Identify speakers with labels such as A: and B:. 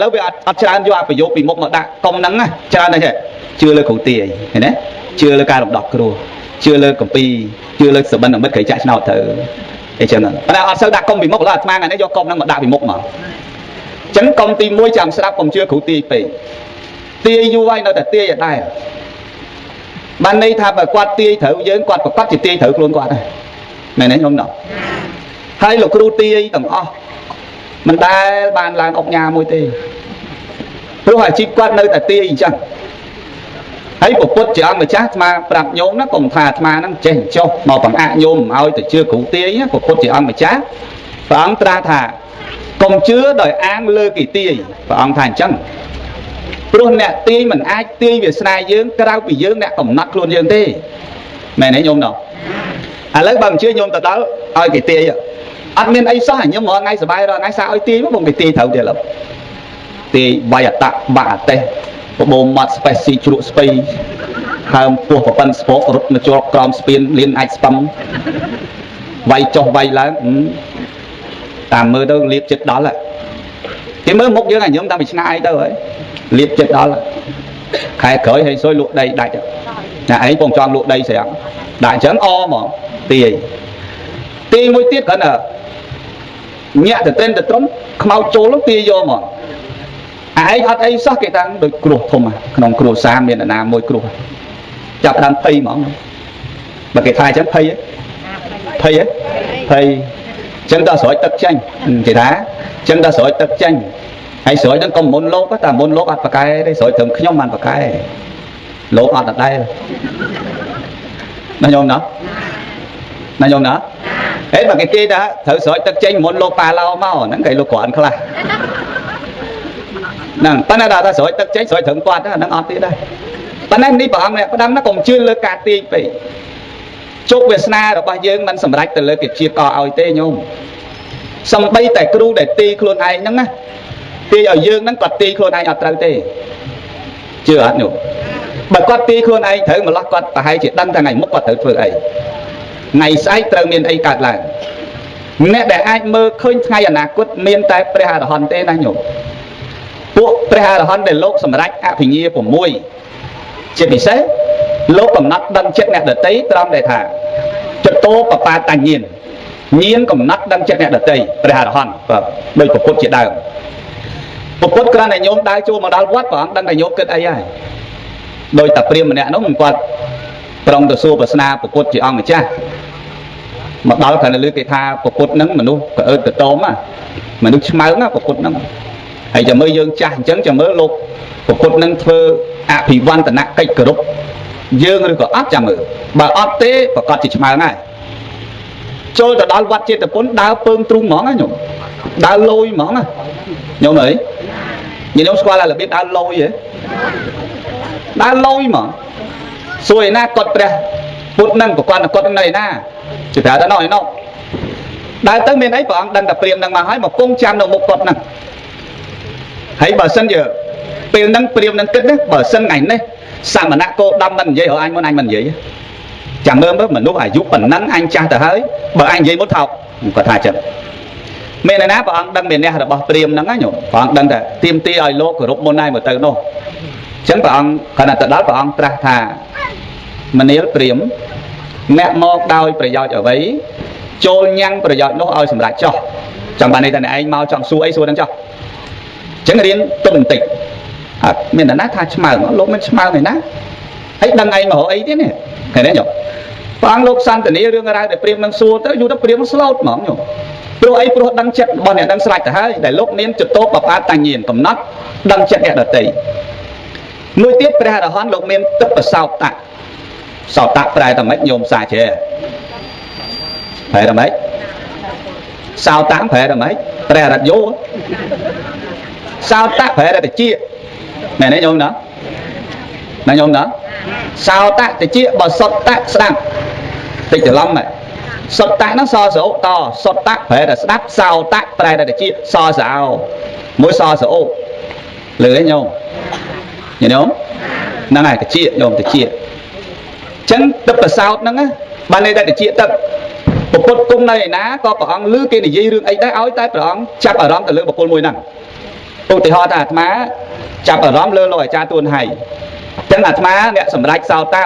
A: ឡូវវាអត់ច្រើនយកអាប្រយោគពីមុខមកដាក់កុំហ្នឹងណាច្រើនតែជឿលើគ្រូទាយឃើញទេជឿលើការរំដោះគ្រោះជឿលើកម្ពីជឿលើសបិនមិត្តក្រៃចាក់ឆ្នោតទៅអីចឹងប៉ុន្តែអត់សូវដាក់កុំពីមុខឡើយអាត្មាថ្ងៃនេះយកកុំហ្នឹងមកដាក់ពីមុខមកចឹងកុំទី1ចាំស្រាប់កុំជឿគ្រូទាយពេកទាយយូរហើយនៅតែទាយឲ្យដែរបានន័យថាបើគាត់ទាយត្រូវយើងគាត់ប្រកាសជាទាយត្រូវខ្លួនគាត់ដែរមែនទេខ្ញុំណោះហើយលោកគ្រូទាយទាំងអស់មិនដែលបានឡើងអុកញ៉ាមួយទេព្រោះអាជីពគាត់នៅតែទាយអញ្ចឹងហើយពុទ្ធជាអង្គម្ចាស់អាត្មាប្រាប់ញោមណាកុំថាអាត្មាហ្នឹងចេះចុះមកបង្អាក់ញោមមិនឲ្យទៅជឿគ្រូទាយពុទ្ធជាអង្គម្ចាស់ព្រះអង្គត្រាស់ថាកុំជឿដោយអាងលើគេទាយព្រះអង្គថាអញ្ចឹងព្រោះអ្នកទាយមិនអាចទាយវាសនាយើងក្រៅពីយើងអ្នកកំណត់ខ្លួនយើងទេមែនទេញោមណោះឥឡូវបើមិនជឿញោមទៅដល់ឲ្យគេទាយអត់មានអីសោះញោមរាល់ថ្ងៃសប្បាយរាល់ថ្ងៃសាឲ្យទាយមកបងគេទាយត្រូវទៀតឡើយទាយបាយអតៈបាក់អតេះបបោមាត់ស្បេសស៊ីជ្រក់ស្ពៃហើមពោះប្រប៉ិនស្ពករត់មកជាប់ក្រោមស្ពានលៀនអាចស្ពឹមវាយចុះវាយឡើងតាមមើលទៅលៀបចិត្តដល់គេមើលមុខយើងអាញោមតាមពីឆ្ងាយទៅហើយលៀបចិត្តដល់ខែក្រោយហេងសុយលក់ដីដាច់ណាឯងពងចង់លក់ដីស្រាប់ដាក់អញ្ចឹងអហ្មងទាយទាយមួយទៀតគ្រាន់តែញាក់ទៅត្រិនទៅត្រឹមខ្មោចចូលទាយយកហ្មងឯងអត់អីសោះគេតាំងដូចគ្រោះធំក្នុងគ្រួសារមានអាណាមួយគ្រោះចាប់ដើមភ័យហ្មងបើគេថាអញ្ចឹងភ័យភ័យភ័យអញ្ចឹងដល់ស្រោចទឹកចេញគេថាអញ្ចឹងដល់ស្រោចទឹកចេញហើយស្រោចហ្នឹងកុំមុនលោកតែមុនលោកអត់ប្រកែទេស្រោចត្រឹមខ្ញុំបានប្រកែលោកអត់ដដែលណាញោមណាណាញោមណាហេបើគេគេថាត្រូវស្រោចទឹកចេញមុនលោកប៉ាឡោមកហ្នឹងគេលោកគ្រាន់ខ្លះហ្នឹងប៉ុន្តែដល់ថាស្រោចទឹកចេញស្រោចត្រឹមគាត់ហ្នឹងអត់ទៀតដែរប៉ុន្តែនេះព្រះអង្គអ្នកផ្ដាំណាកុំជឿលើការទាញពេកជោគវាសនារបស់យើងមិនសម្រេចទៅលើកិច្ចកឲ្យទេញោមសំបីតែគ្រូដែលទីខ្លួនឯងហ្នឹងណាទាយឲ្យយើងហ្នឹងគាត់ទាយខ្លួនឯងអត់ត្រូវទេជឿអត់ញោមបើគាត់ទាយខ្លួនឯងត្រូវម្លោះគាត់ប្រហែលជាដឹងថាថ្ងៃមុខគាត់ត្រូវធ្វើអីថ្ងៃស្អែកត្រូវមានអីកើតឡើងអ្នកដែលអាចមើលឃើញថ្ងៃអនាគតមានតែព្រះអរហន្តទេណាញោមពួកព្រះអរហន្តដែលលោកសម្រេចអភិញ្ញា6ជាពិសេសលោកកំណត់ដឹងចិត្តអ្នកដតីត្រង់ដែលថាចតោបបាតញ្ញាណញាណកំណត់ដឹងចិត្តអ្នកដតីព្រះអរហន្តបាទដោយពុទ្ធជាដើមពុទ្ធគ្រាន់តែញោមដើរចូលមកដល់វត្តព្រះអង្គដឹងតែញោមគិតអីហើយដោយតែព្រាហ្មណ៍ម្នាក់នោះគាត់ប្រុងទៅសួរប្រស្នាពុទ្ធជាអង្គម្ចាស់មកដល់គ្រាន់តែលើគេថាពុទ្ធហ្នឹងមនុស្សកអើតកតមមនុស្សឆ្មើងណាពុទ្ធហ្នឹងហើយចាំមើលយើងចាស់អញ្ចឹងចាំមើលលោកពុទ្ធហ្នឹងធ្វើអភិវន្តនកិច្ចគោរពយើងឬក៏អត់ចាំមើលបើអត់ទេប្រកាសជាឆ្មើងហើយចូលទៅដល់វត្តចេតពុនដើរពើងទ្រូងហ្មងណាញោមដើរលយហ្មងណាញោមអើយញោមស្គាល់របៀបដើរលយហ៎ដើរលយហ្មងសួរឯណាគាត់ព្រះពុទ្ធនឹងប្រកាសគាត់នៅឯណាគេប្រាប់ថាណោះឯណោះដើរទៅមានអីព្រះអង្គដឹងតែព្រាមនឹងមកហើយមកគង់ចាំនៅមុខគាត់ហ្នឹងហើយបើសិនជាពេលហ្នឹងព្រាមនឹងគិតណាបើសិនថ្ងៃនេះសមណៈគោដំមិននិយាយរកអញមុនអញមិននិយាយចាំមើលមើលមនុស្សអាយុប៉ុណ្ណឹងអញចាស់ទៅហើយបើអញនិយាយមុនថោកគាត់ថាចឹងមានឯណាព្រះអង្គដឹងមានអ្នករបស់ព្រាមហ្នឹងណាញោមព្រះអង្គដឹងតែទៀមទាឲ្យលោកគោរពមុនហើយមកទៅនោះអញ្ចឹងព្រះអង្គខណៈទៅដល់ព្រះអង្គត្រាស់ថាមនាលព្រាមអ្នកមកដោយប្រយោជន៍អ្វីចូលញ៉ាំងប្រយោជន៍នោះឲ្យសម្រេចចោះចង់បានន័យថាអ្នកឯងមកចង់សួរអីសួរហ្នឹងចោះអញ្ចឹងរៀនទុំបន្តិចអត់មានអ្នកណាថាឆ្មើងលោកមិនឆ្មើងឯណាហើយដឹងឯងមករកអីទៀតនេះឃើញទេញោមព្រះអង្គលោកសន្តានារឿងរ៉ាវដែលព្រាមនឹងសួរទៅយូរទៅព្រាមស្លូតហ្មងញោមព្រោះអីព្រោះដឹងចិត្តរបស់អ្នកដឹងស្រេចទៅហើយដែលលោកមានចតោបបាតញ្ញាណកំណត់ដឹងចិត្តអ្នកដទៃមួយទៀតព្រះអរហន្តលោកមានទឹកប្រសោតៈសោតៈប្រែតែម៉េចញោមសាជាប្រែតែម៉េចសោតៈប្រែតែម៉េចព្រះរតយោសោតៈប្រែតែតិចមែនទេញោមណាណាញោមណាសោតៈតិចបើសុតតៈស្ដាប់តិចច្រឡំសុតតៈហ្នឹងសសោតសុតតៈប្រែតែស្ដាប់សោតៈប្រែតែតិចសសោមួយសសោលឺទេញោមញោមហ្នឹងហើយតិចញោមតិចចឹងទឹកប្រសោតហ្នឹងណាបានន័យថាតិចទឹកពុទ្ធគង់នៅឯណាក៏ព្រះអង្គឮគេនិយាយរឿងអីដែរឲ្យតែព្រះអង្គចាប់អារម្មណ៍ទៅលើបុគ្គលមួយហ្នឹង ឧទាហរណ៍ថាអាត្មាចាប់អារម្មណ៍លើលោកអាចារ្យទួនហៃអញ្ចឹងអាត្មាអ្នកសម្រេចសោតា